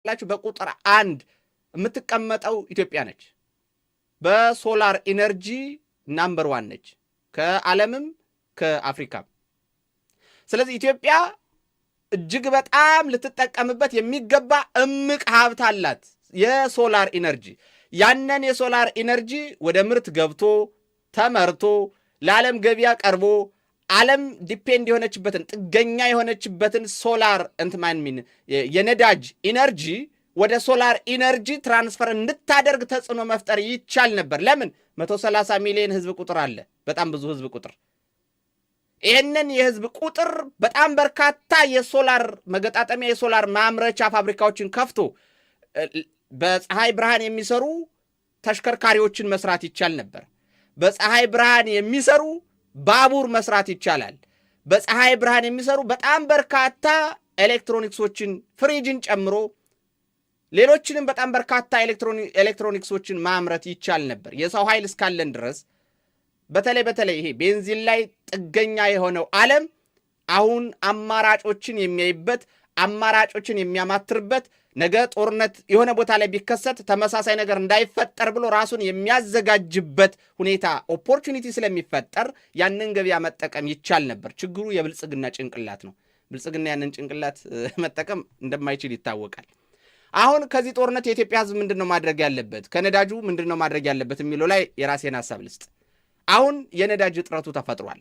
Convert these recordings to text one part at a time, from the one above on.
ካላችሁ በቁጥር አንድ የምትቀመጠው ኢትዮጵያ ነች። በ solar energy number one ነች ከዓለምም ከአፍሪካም። ስለዚህ ኢትዮጵያ እጅግ በጣም ልትጠቀምበት የሚገባ እምቅ ሀብት አላት፣ የ solar energy። ያንን የ solar energy ወደ ምርት ገብቶ ተመርቶ ለዓለም ገበያ ቀርቦ ዓለም depend የሆነችበትን፣ ጥገኛ የሆነችበትን ሶላር እንትማን ሚን የነዳጅ energy ወደ solar energy transfer እንድታደርግ ተጽዕኖ መፍጠር ይቻል ነበር። ለምን? 130 ሚሊዮን ህዝብ ቁጥር አለ። በጣም ብዙ ህዝብ ቁጥር። ይህንን የህዝብ ቁጥር በጣም በርካታ የሶላር መገጣጠሚያ፣ የሶላር ማምረቻ ፋብሪካዎችን ከፍቶ በፀሐይ ብርሃን የሚሰሩ ተሽከርካሪዎችን መስራት ይቻል ነበር። በፀሐይ ብርሃን የሚሰሩ ባቡር መስራት ይቻላል። በፀሐይ ብርሃን የሚሰሩ በጣም በርካታ ኤሌክትሮኒክሶችን፣ ፍሪጅን ጨምሮ ሌሎችንም በጣም በርካታ ኤሌክትሮኒክሶችን ማምረት ይቻል ነበር። የሰው ኃይል እስካለን ድረስ፣ በተለይ በተለይ ይሄ ቤንዚን ላይ ጥገኛ የሆነው ዓለም አሁን አማራጮችን የሚያይበት፣ አማራጮችን የሚያማትርበት፣ ነገ ጦርነት የሆነ ቦታ ላይ ቢከሰት ተመሳሳይ ነገር እንዳይፈጠር ብሎ ራሱን የሚያዘጋጅበት ሁኔታ opportunity ስለሚፈጠር ያንን ገበያ መጠቀም ይቻል ነበር። ችግሩ የብልጽግና ጭንቅላት ነው። ብልጽግና ያንን ጭንቅላት መጠቀም እንደማይችል ይታወቃል። አሁን ከዚህ ጦርነት የኢትዮጵያ ሕዝብ ምንድን ነው ማድረግ ያለበት፣ ከነዳጁ ምንድን ነው ማድረግ ያለበት የሚለው ላይ የራሴን ሀሳብ ልስጥ። አሁን የነዳጅ እጥረቱ ተፈጥሯል።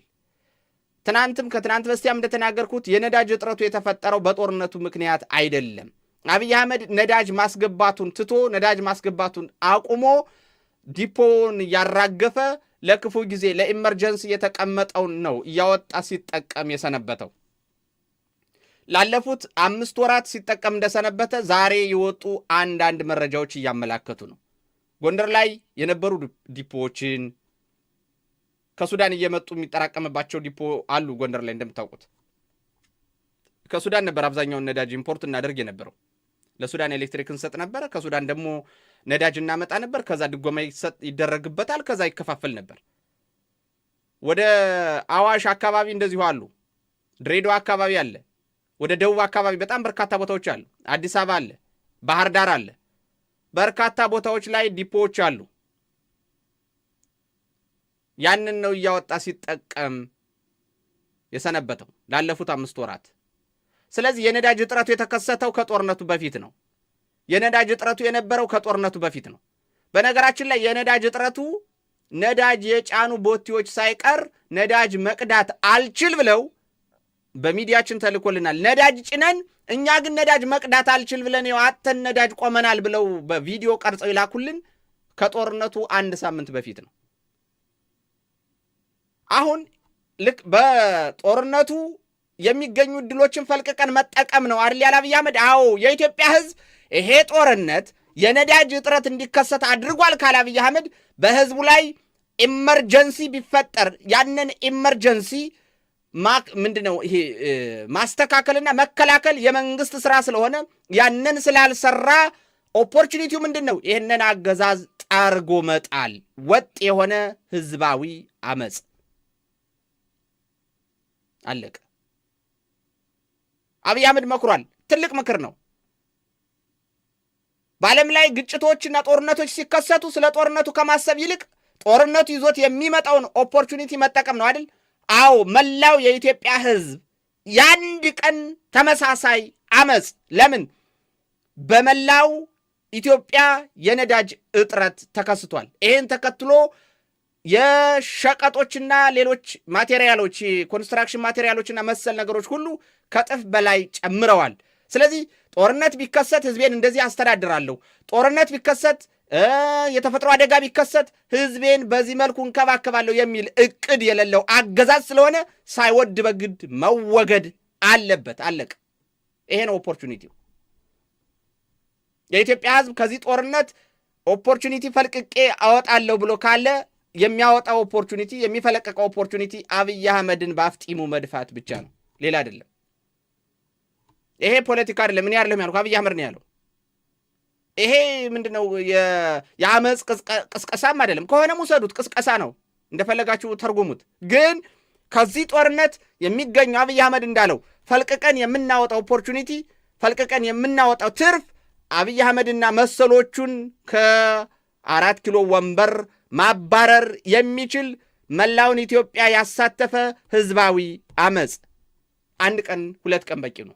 ትናንትም ከትናንት በስቲያም እንደተናገርኩት የነዳጅ እጥረቱ የተፈጠረው በጦርነቱ ምክንያት አይደለም። አብይ አህመድ ነዳጅ ማስገባቱን ትቶ፣ ነዳጅ ማስገባቱን አቁሞ፣ ዲፖውን እያራገፈ ለክፉ ጊዜ ለ emergency የተቀመጠውን ነው እያወጣ ሲጠቀም የሰነበተው። ላለፉት 5 ወራት ሲጠቀም እንደሰነበተ ዛሬ የወጡ አንዳንድ መረጃዎች እያመላከቱ ነው። ጎንደር ላይ የነበሩ ዲፖዎችን፣ ከሱዳን እየመጡ የሚጠራቀምባቸው ዲፖ አሉ። ጎንደር ላይ እንደምታውቁት ከሱዳን ነበር አብዛኛውን ነዳጅ import እናደርግ የነበረው። ለሱዳን ኤሌክትሪክ እንሰጥ ነበረ። ከሱዳን ደግሞ ነዳጅ እናመጣ ነበር። ከዛ ድጎማ ይደረግበታል። ከዛ ይከፋፈል ነበር። ወደ አዋሽ አካባቢ እንደዚሁ አሉ። ድሬዳዋ አካባቢ አለ። ወደ ደቡብ አካባቢ በጣም በርካታ ቦታዎች አሉ። አዲስ አበባ አለ። ባህር ዳር አለ። በርካታ ቦታዎች ላይ ዲፖዎች አሉ። ያንን ነው እያወጣ ሲጠቀም የሰነበተው ላለፉት 5 ወራት። ስለዚህ የነዳጅ እጥረቱ የተከሰተው ከጦርነቱ በፊት ነው። የነዳጅ እጥረቱ የነበረው ከጦርነቱ በፊት ነው። በነገራችን ላይ የነዳጅ እጥረቱ ነዳጅ የጫኑ ቦቴዎች ሳይቀር ነዳጅ መቅዳት አልችል ብለው በሚዲያችን ተልኮልናል። ነዳጅ ጭነን እኛ ግን ነዳጅ መቅዳት አልችል ብለን ይኸው አጥተን ነዳጅ ቆመናል ብለው በቪዲዮ ቀርጸው ይላኩልን ከጦርነቱ አንድ ሳምንት በፊት ነው። አሁን ልክ በጦርነቱ የሚገኙ እድሎችን ፈልቅቀን መጠቀም ነው አይደል ያለ አብይ አህመድ? አዎ፣ የኢትዮጵያ ሕዝብ ይሄ ጦርነት የነዳጅ እጥረት እንዲከሰት አድርጓል ካለ አብይ አህመድ፣ በህዝቡ ላይ emergency ቢፈጠር ያንን emergency ምንድን ነው ይሄ ማስተካከልና መከላከል የመንግስት ስራ ስለሆነ ያንን ስላልሰራ opportunity ው ምንድን ነው? ይህንን አገዛዝ ጠርጎ መጣል፣ ወጥ የሆነ ህዝባዊ አመፅ። አለቀ። አብይ አህመድ መክሯል። ትልቅ ምክር ነው። በዓለም ላይ ግጭቶችና ጦርነቶች ሲከሰቱ ስለ ጦርነቱ ከማሰብ ይልቅ ጦርነቱ ይዞት የሚመጣውን opportunity መጠቀም ነው አይደል? አዎ፣ መላው የኢትዮጵያ ህዝብ የአንድ ቀን ተመሳሳይ አመፅ፣ ለምን? በመላው ኢትዮጵያ የነዳጅ እጥረት ተከስቷል። ይሄን ተከትሎ የሸቀጦችና ሌሎች material ኦች፣ construction material ኦችና መሰል ነገሮች ሁሉ ከእጥፍ በላይ ጨምረዋል። ስለዚህ ጦርነት ቢከሰት ህዝቤን እንደዚህ አስተዳድራለሁ፣ ጦርነት ቢከሰት፣ የተፈጥሮ አደጋ ቢከሰት ህዝቤን በዚህ መልኩ እንከባከባለሁ የሚል እቅድ የሌለው አገዛዝ ስለሆነ ሳይወድ በግድ መወገድ አለበት። አለቀ። ይሄ ነው opportunity ው። የኢትዮጵያ ህዝብ ከዚህ ጦርነት opportunity ፈልቅቄ አወጣለሁ ብሎ ካለ የሚያወጣው opportunity፣ የሚፈለቀቀው opportunity አብይ አህመድን በአፍጢሙ መድፋት ብቻ ነው፣ ሌላ አይደለም። ይሄ ፖለቲካ አይደለም። እኔ አይደለም ያልኩ፣ አብይ አህመድ ነው ያለው። ይሄ ምንድነው? የአመፅ ቅስቀሳም አይደለም። ከሆነም ውሰዱት፣ ቅስቀሳ ነው፣ እንደፈለጋችሁ ተርጉሙት። ግን ከዚህ ጦርነት የሚገኘው አብይ አህመድ እንዳለው ፈልቅቀን የምናወጣው opportunity፣ ፈልቅቀን የምናወጣው ትርፍ አብይ አህመድና መሰሎቹን ከ4 ኪሎ ወንበር ማባረር የሚችል መላውን ኢትዮጵያ ያሳተፈ ህዝባዊ አመፅ 1 ቀን 2 ቀን በቂ ነው።